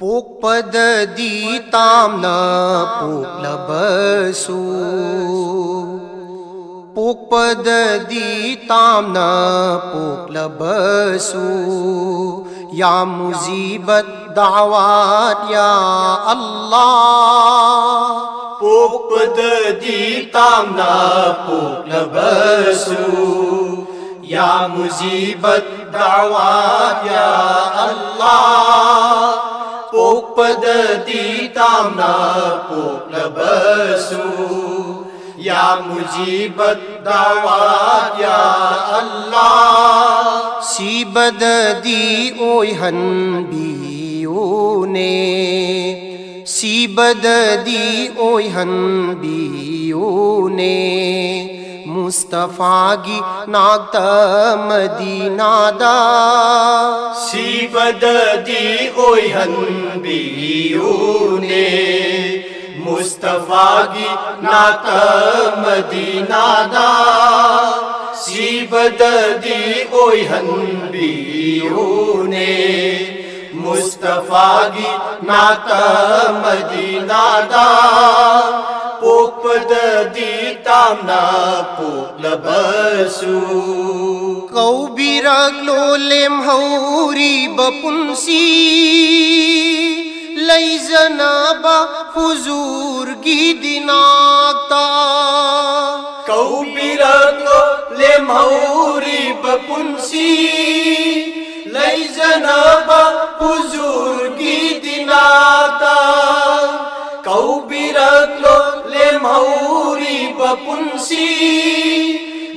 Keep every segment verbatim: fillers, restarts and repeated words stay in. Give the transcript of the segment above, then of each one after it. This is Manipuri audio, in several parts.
ꯄꯣꯛꯄꯗꯗꯤ ꯇꯥꯝꯅ ꯄꯣꯛꯂꯕꯁꯨ, ꯄꯣꯛꯄꯗꯗꯤ ꯇꯥꯝꯅ ꯄꯣꯛꯂꯕꯁꯨ, ꯌꯥ ꯃꯨꯖꯤꯕꯠ ꯗꯥꯋꯥꯠ ꯌꯥ ꯑꯜꯂꯥꯍ꯫ ꯄꯣꯛꯄꯗꯗꯤ ꯇꯥꯝꯅ ꯄꯣꯛꯂꯕꯁꯨ, ꯌꯥ ꯃꯨꯖꯤꯕꯠ ꯗꯥꯋꯥꯠ ꯌꯥ ꯑꯜꯂꯥꯍ꯫ ꯄꯣꯛꯄꯗꯗꯤ ꯇꯥꯝꯅ ꯄꯣꯛꯂꯕꯁꯨ, ꯌꯥ ꯃꯨꯖꯤꯕꯠ ꯗꯥꯋꯥꯠ ꯌꯥ ꯑꯜꯂꯥꯍ꯫ ꯁꯤꯕꯗꯗꯤ ꯑꯣꯏꯍꯟꯕꯤꯌꯨꯅꯦ, ꯁꯤꯕꯗꯗꯤ ꯑꯣꯏꯍꯟꯕꯤꯌꯨꯅꯦ, ꯃꯨꯁꯇꯐꯥꯒꯤ ꯅꯥꯛꯇ ꯃꯗꯤꯅꯥꯗ꯫ ꯁꯤꯕꯗꯗꯤ ꯑꯣꯏꯍꯟꯕꯤꯌꯨꯅꯦ, ꯃꯨꯁꯇꯐꯥꯒꯤ ꯅꯥꯛꯇ ꯃꯗꯤꯅꯥꯗ꯫ ꯁꯤꯕꯗꯗꯤ ꯑꯣꯏꯍꯟꯕꯤꯌꯨꯅꯦ, ꯃꯨꯁꯇꯐꯥꯒꯤ ꯅꯥꯛꯇ ꯃꯗꯤꯅꯥꯗ꯫ ꯄꯣꯛꯄꯗꯗꯤ ꯇꯥꯝꯅ ꯄꯣꯛꯂꯕꯁꯨ, ꯀꯧꯕꯤꯔꯛꯂꯣ ꯂꯦꯝꯍꯧꯔꯤꯕ ꯄꯨꯟꯁꯤ ꯂꯩꯖꯅꯕ ꯍꯨꯖꯨꯔꯒꯤ ꯗꯤꯅꯥꯛꯇ꯫ ꯀꯧꯕꯤꯔꯛꯂꯣ ꯂꯦꯝꯍꯧꯔꯤꯕ ꯄꯨꯟꯁꯤ ꯂꯩꯖꯅꯕ ꯍꯨꯖꯨꯔꯒꯤ ꯗꯤꯅꯥꯛꯇ꯫ ꯀꯧꯕꯤꯔꯛꯂꯣ ꯂꯦꯝꯍꯧꯔꯤꯕ ꯄꯨꯟꯁꯤ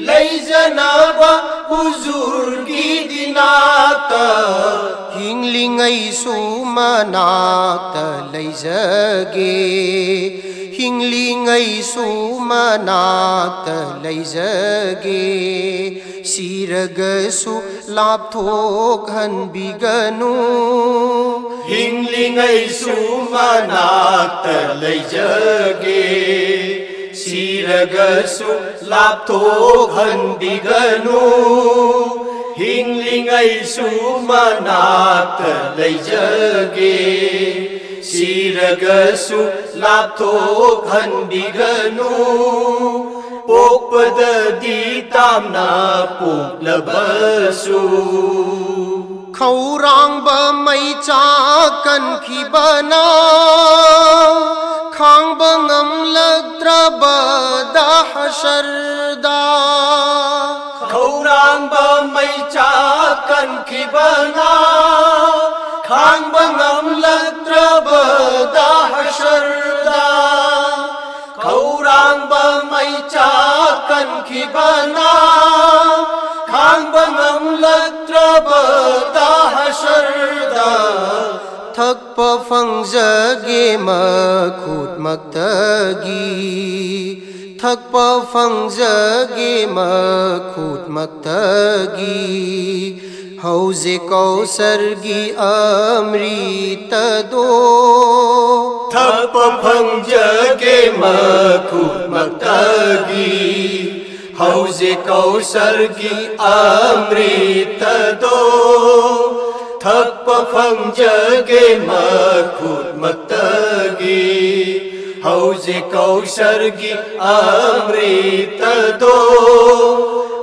ꯂꯩꯖꯅꯕ ꯍꯨꯖꯨꯔꯒꯤ ꯗꯤꯅꯥꯛꯇ꯫ ꯍꯤꯡꯂꯤꯉꯩꯁꯨ ꯃꯅꯥꯛꯇ ꯂꯩꯖꯒꯦ, ꯍꯤꯡꯂꯤꯉꯩꯁꯨ ꯃꯅꯥꯛꯇ ꯂꯩꯖꯒꯦ, ꯁꯤꯔꯒꯁꯨ ꯂꯥꯞꯊꯣꯛꯍꯟꯕꯤꯒꯅꯨ꯫ ꯍꯤꯡꯂꯤꯉꯩꯁꯨ ꯃꯅꯥꯛꯇ ꯂꯩꯖꯒꯦ, ꯁꯤꯔꯒꯁꯨ ꯂꯥꯞꯊꯣꯛꯍꯟꯕꯤꯒꯅꯨ꯫ ꯍꯤꯡꯂꯤꯉꯩꯁꯨ ꯃꯅꯥꯛꯇ ꯂꯩꯖꯒꯦ꯫ ꯁꯤꯔꯒꯁꯨ ꯂꯥꯞꯊꯣꯛꯍꯟꯕꯤꯒꯅꯨ, ꯄꯣꯛꯄꯗꯗꯤ ꯇꯥꯝꯅ ꯄꯣꯛꯂꯕꯁꯨ꯫ ꯈꯧꯔꯥꯡꯕ ꯃꯩꯆꯥꯛ ꯀꯟꯈꯤꯕꯅ ꯈꯥꯡꯕ ꯉꯝꯂꯛꯇ꯭ꯔꯕꯗ ꯍꯁꯔꯗ꯫ ꯈꯧꯔꯥꯡꯕ ꯃꯩꯆꯥꯛ ꯀꯟꯈꯤꯕꯅ ꯈꯥꯡꯕ ꯉꯝꯂꯛꯇ꯭ꯔꯕꯗ ꯍꯁꯔꯗ꯫ ꯈꯧꯔꯥꯡꯕ ꯃꯩꯆꯥꯛ ꯀꯟꯈꯤꯕꯅ ꯈꯥꯡꯕ ꯉꯝꯂꯛꯇ꯭ꯔꯕꯗ ꯍꯁꯔꯗ꯫ ꯊꯛꯄ ꯐꯪꯖꯒꯦ ꯃꯈꯨꯠꯃꯛꯇꯒꯤ, ꯊꯛꯄ ꯐꯪꯖꯒꯦ ꯃꯈꯨꯠꯃꯛꯇꯒꯤ꯫ ꯍꯧꯖꯤꯛ ꯀꯧꯁꯔꯒꯤ ꯑꯃ꯭ꯔꯤꯇꯗꯣ꯫ ꯊꯛꯄ ꯐꯪꯖꯒꯦ ꯃꯈꯨꯠꯃꯛꯇꯒꯤ꯫ ꯍꯧꯖꯤꯛ ꯀꯧꯁꯔꯒꯤ ꯑꯃ꯭ꯔꯤꯇꯗꯣ꯫ ꯊꯛꯄ ꯐꯪꯖꯒꯦ ꯃꯈꯨꯠꯃꯛꯇꯒꯤ꯫ ꯍꯧꯖꯤꯛ ꯀꯧꯁꯔꯒꯤ ꯑꯃ꯭ꯔꯤꯇꯗꯣ꯫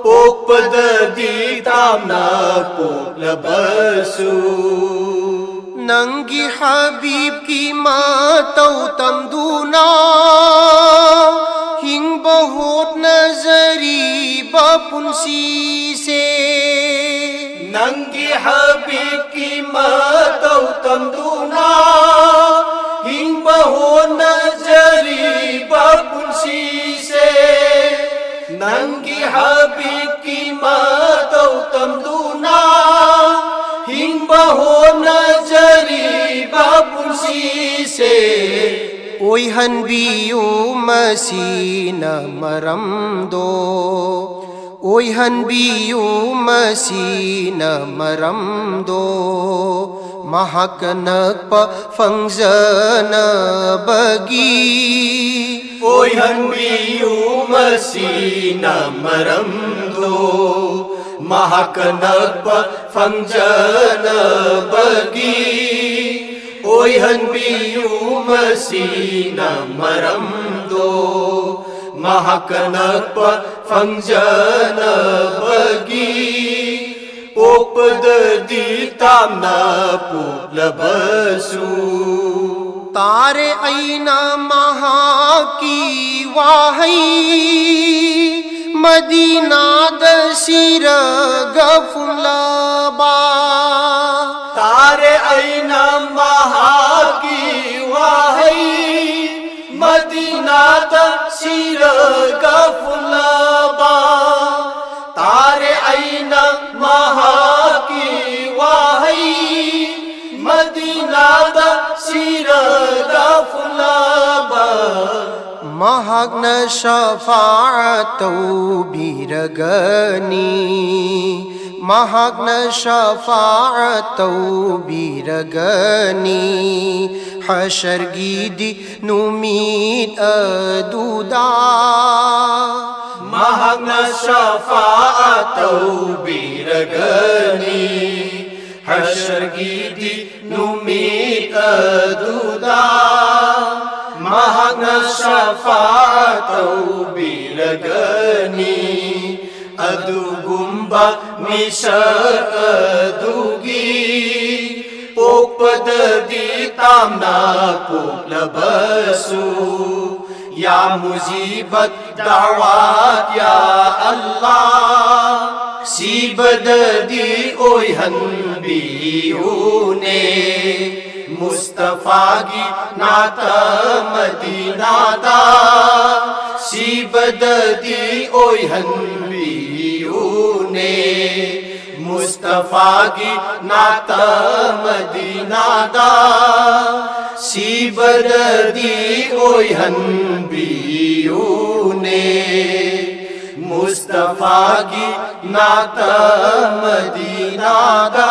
ꯄꯣꯛꯄꯗꯗꯤ ꯇꯥꯝꯅ ꯄꯣꯛꯂꯕꯁꯨ꯫ ꯅꯪꯒꯤ ꯍꯕꯤꯕꯀꯤ ꯃꯇꯧ ꯇꯝꯗꯨꯅ ꯍꯤꯡꯕ ꯍꯣꯠꯅꯖꯔꯤꯕ ꯄꯨꯟꯁꯤꯁꯦ꯫ ꯅꯪꯒꯤ ꯍꯕꯤꯕꯀꯤ ꯃꯇꯧ ꯇꯝꯗꯨꯅ ꯍꯤꯡꯕ ꯍꯣꯠꯅꯖꯔꯤꯕ ꯄꯨꯟꯁꯤꯁꯦ꯫ ꯅꯪꯒꯤ ꯍꯕꯤꯕꯀꯤ ꯃꯇꯧ ꯇꯝꯗꯨꯅ ꯍꯤꯡꯕ ꯍꯣꯠꯅꯖꯔꯤꯕ ꯄꯨꯟꯁꯤꯁꯦ꯫ ꯑꯣꯏꯍꯟꯕꯤꯌꯨ ꯃꯁꯤꯅ ꯃꯔꯝꯗꯣ, ꯑꯣꯏꯍꯟꯕꯤꯌꯨ ꯃꯁꯤꯅ ꯃꯔꯝꯗꯣ꯫ ꯃꯍꯥꯛ ꯑꯅꯛꯄ ꯐꯪꯖꯅꯕꯒꯤ꯫ ꯑꯣꯏꯍꯟꯕꯤꯌꯨ ꯃꯁꯤꯅ ꯃꯔꯝꯗꯣ꯫ ꯃꯍꯥꯛ ꯑꯅꯛꯄ ꯐꯪꯖꯅꯕꯒꯤ꯫ ꯑꯣꯏꯍꯟꯕꯤꯌꯨ ꯃꯁꯤꯅ ꯃꯔꯝꯗꯣ, ꯃꯍꯥꯛ ꯑꯅꯛꯄ ꯐꯪꯖꯅꯕꯒꯤ ꯄꯣꯛꯄꯗꯗꯤ ꯇꯥꯝꯅ ꯄꯣꯛꯂꯕꯁꯨ꯫ ꯇꯥꯔꯦ ꯑꯩꯅ ꯃꯍꯥꯛꯀꯤ ꯋꯥꯍꯩ, ꯃꯗꯤꯅꯥꯗ ꯁꯤꯔꯒ ꯐꯨꯝꯂꯕ꯫ ꯇꯥꯔꯦ ꯑꯩꯅ ꯃꯍꯥꯛꯀꯤ ꯋꯥꯍꯩ, ꯃꯗꯤꯅꯥꯗ ꯁꯤꯔꯒ ꯐꯨꯝꯂꯕ꯫ ꯇꯥꯔꯦ ꯑꯩꯅ ꯃꯍꯥꯛꯀꯤ ꯋꯥꯍꯩ, ꯃꯗꯤꯅꯥꯗ ꯁꯤꯔꯒ ꯐꯨꯝꯂꯕ꯫ ꯃꯍꯥꯛꯅ ꯁꯐꯥꯑꯠ ꯇꯧꯕꯤꯔꯒꯅꯤ, ꯃꯍꯥꯛꯅ ꯁꯐꯥꯑꯠ ꯇꯧꯕꯤꯔꯒꯅꯤ, ꯍꯁꯔꯒꯤꯗꯤ ꯅꯨꯃꯤꯠ ꯑꯗꯨꯗ꯫ ꯃꯍꯥꯛꯅ ꯁꯐꯥꯑꯠ ꯇꯧꯕꯤꯔꯒꯅꯤ, ꯍꯁꯔꯒꯤꯗꯤ ꯅꯨꯃꯤꯠ ꯑꯗꯨꯗ꯫ ꯃꯍꯥꯛꯅ ꯁꯐꯥꯑꯠ ꯇꯧꯕꯤꯔꯒꯅꯤ, ꯑꯗꯨꯒꯨꯝꯕ ꯃꯤꯁꯛ ꯑꯗꯨꯒꯤ ꯄꯣꯛꯄꯗꯗꯤ ꯇꯥꯝꯅ ꯄꯣꯛꯂꯕꯁꯨ꯫ ꯌꯥ ꯃꯨꯖꯤꯕꯠ ꯗꯥꯋꯥꯠ ꯌꯥ ꯑꯜꯂꯥꯍ, ꯁꯤꯕꯗꯗꯤ ꯑꯣꯏꯍꯟꯕꯤꯌꯨꯅꯦ꯫ ꯃꯨꯁꯇꯐꯥꯒꯤ ꯅꯥꯠꯇ ꯃꯗꯤꯅꯥꯗ ꯁꯤꯕꯗꯗꯤ ꯑꯣꯏꯍꯟꯕꯤꯌꯨꯅꯦ꯫ ꯃꯨꯁꯇꯐꯥꯒꯤ ꯅꯥꯠꯇ ꯃꯗꯤꯅꯥꯗ ꯁꯤꯕꯗꯗꯤ ꯑꯣꯏꯍꯟꯕꯤꯌꯨꯅꯦ꯫ ꯃꯨꯁꯇꯐꯥꯒꯤ ꯅꯥꯠꯇ ꯃꯗꯤꯅꯥꯗ